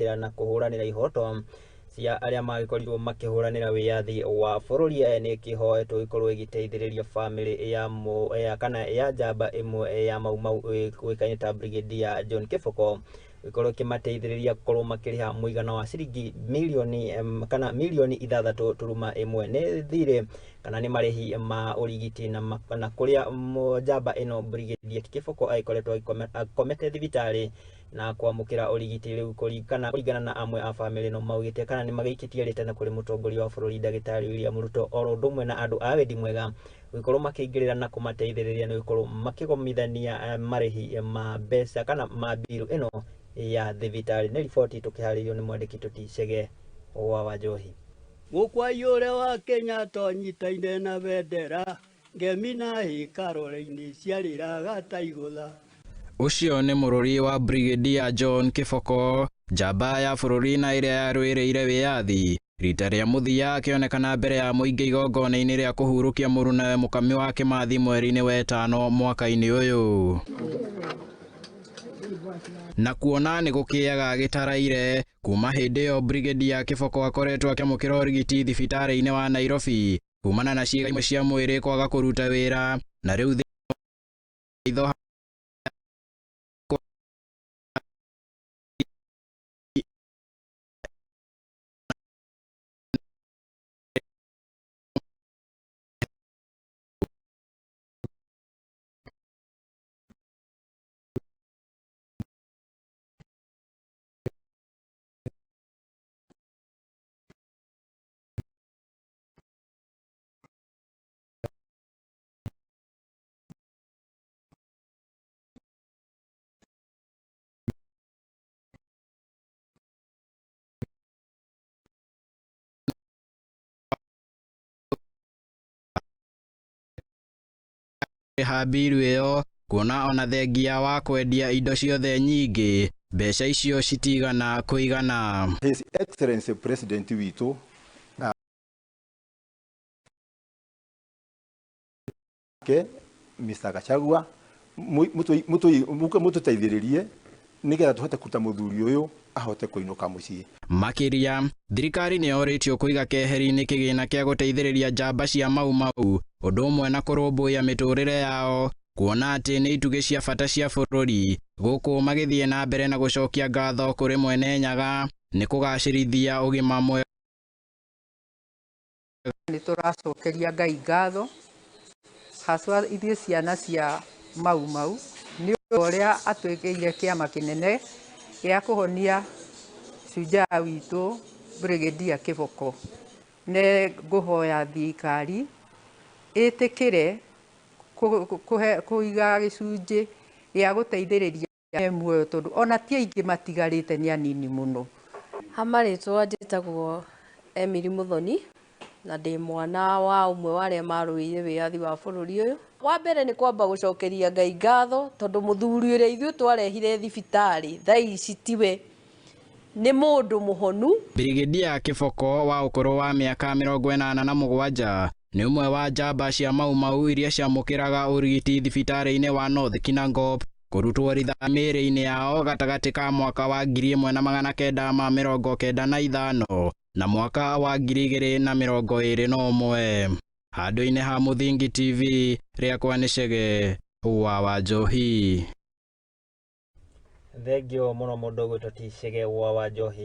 Kwĩgitĩra na kũhũranĩra ihoto cia arĩa magĩkorirwo makĩhũranĩra wĩyathi wa bũrũri nĩ kĩhoetwo gĩkorwo ĩgĩteithĩrĩria bamĩrĩ ya, ya kana ya njamba ĩmwe ya Mau Mau ũĩkaine ta Brigadier John Kĩboko, gĩkorwo kĩmateithĩrĩria gũkorwo makĩrĩha mũigana wa ciringi mirioni kana mirioni 6.1 nĩ thirĩ kana nĩ marĩhi ma ũrigiti na kũrĩa njamba ĩno Brigadier Kĩboko agĩkoretwo akomete thibitarĩ na kwamũkĩra ũrigiti. Rĩu kũringana na amwe a bamĩrĩ ĩno, maugĩte kana nĩ magĩikĩtie rĩtana kũrĩ mũtongoria wa bũrũri Ndagĩtarĩ William Ruto oro ũndũ ũmwe na andũ a wendi mwega gũgĩkorwo makĩingĩrĩra na kũmateithĩrĩria nĩ gũkorwo makĩgomithania marĩhi ma mbeca kana ma mbiru ĩno ya thibitarĩ. Nĩ riboti tũkĩharĩirio nĩ mwandĩki Tũti Chege wa Wanjohi. Mũkwaiyũre wa Kenyatta ũnyitaine na bendera ngemi na hĩkarore-inĩ ciarĩraga ta igũtha. Ũcio nĩ mũrũri wa Brigadier John Kĩboko, njamba ya bũrũri na ĩrĩa yarũĩrĩire wĩyathi. Rita rĩa mũthia akĩonekana mbere ya mũingĩ igongona-inĩ rĩa kũhurũkia mũrunawe Mũkami wa Kĩmathi mweri-inĩ wa ĩtano mwaka-inĩ ũyũ. Na kuona nĩ gũkĩaga gĩtaraire kuma hĩndĩ ĩyo, Brigadier Kĩboko akoretwo akĩamũkĩra ũrigiti thibitarĩ-inĩ wa Nairobi kumana na ciĩga imwe cia mwĩrĩ kwaga kũruta wĩra, na rĩu itho ha mbiru ĩyo, kuona ona thengia wa kwendia indo ciothe nyingĩ, mbeca icio citigana kũigana. His Excellency President witũ ke Mr. Gachagua muke mututeithĩrĩrie nĩgetha tũhote kũruta mũthuri ũyũ ahote kũinũka mũciĩ. Makĩria, thirikari nĩ yorĩtio kũiga keheri-inĩ kĩgĩna kĩa gũteithĩrĩria njamba cia Mau Mau ũndũ ũmwe na kũrũmbũiya mĩtũrĩre yao, kuona atĩ nĩ itugĩ cia bata cia bũrũri, gũkũ magĩthiĩ na mbere na gũcokia ngatho kũrĩ Mwene Nyaga nĩ kũgacĩrithia ũgima mwega. Nĩ tũracokeria Ngai ngatho haswa ithuĩ ciana cia Mau Mau nĩ ũndũ ũrĩa atwĩkĩire kĩama kĩnene gĩa kũhonia shujaa witũ Brigadier Kĩboko. Nĩ ngũhoya thirikari ĩtĩkĩre kũiga gĩcunjĩ gĩa gũteithĩrĩria muoyo, tondũ ona ti aingĩ matigarĩte, nĩ anini mũno. Ha marĩtwa njĩtagwo Emily Muthoni na ndĩ mwana wa ũmwe wa arĩa marũĩire wĩyathi wa bũrũri ũyũ. Wa mbere nĩ kwamba gũcokeria Ngai ngatho, tondũ mũthuri ũrĩa ithuĩ twarehire thibitarĩ thaa ici tiwe, nĩ mũndũ mũhonu. Brigadier Kĩboko wa ũkũrũ wa mĩaka 87 nĩ ũmwe wa njamba cia Mau Mau iria ciamũkĩraga ũrigiti thibitarĩ-inĩ wa North Kinangop kũrutwo rithathi mĩĩrĩ-inĩ yao gatagatĩ ka mwaka wa 1995 na mwaka wa 2021. Handũ-inĩ ha Mũthingi TV, rĩakwa nĩ Chege wa Wanjohi. Thengio mũno mũndũ ũgwĩtwo Ti Chege wa Wanjohi.